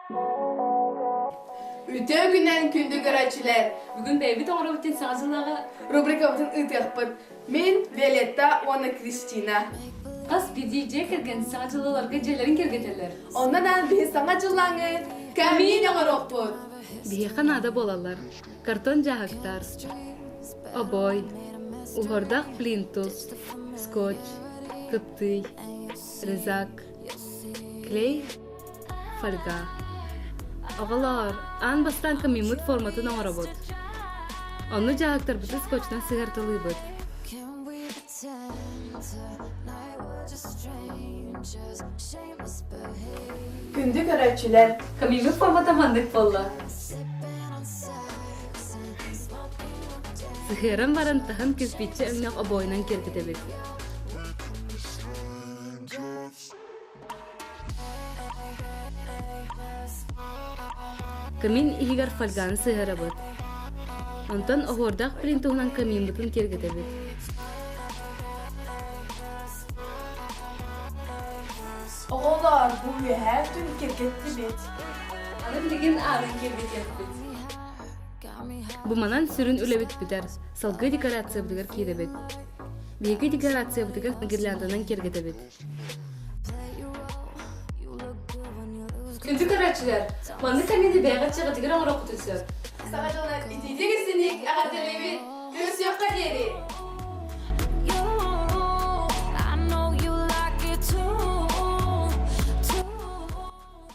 Үтүө күнэн күндү көрөөччүлэр! Бүгүн бэйэбит оҥоробут диэн саҥа дьыллааҕы Рубрикабытын ыытыахпыт. Мин, Виолетта уонна Кристина. Хас биирдии дьиэ кэргэн саҥа дьылларга дьиэлэрин кэргэтэллэр. Онон аан биһи саҥа дьыллааҥы камин оҥоруохпут. Биһиэхэ наада буолаллар. Картон дьааһыктар, обой, уһордах плинтус, скотч, кыптый, резак, клей, фольга. Оҕолоор, аан бастаан камиммыт форматын оҥоробут. Онно дьааһыктарбытын скотчунан сыһыарталыыбыт. Күндү көрөөччүлэр! Камиммыт формата маннык буолла. Сыһыаран баран таһын кирпииччэ өҥнөөх обоойунан киэргэтэбит. Камин иһигэр фольганы сыһыарабыт. Онтон оһуордаах плинтуһунан камиммытын киэргэтэбит. Оҕолоор, бу үөһээ өттүн киэргэттибит. Аны билигин аанын киэргэтиэхпит. Бу манан сүрүн үлэбит бүтэр. Салгыы декорациябытыгар киирэбит. Биһиги декорациябытыгар гирлянданан киэргэтэбит. Күндү көрөөччүлэр, маннык кэмҥэ бэйэҕит чаҕытыгар оҥоруоххутун сөп. Саҥа дьылынан итиитик истиник эҕэрдэлиибит! Көрсүөххэ диэри! You, I know you like it too.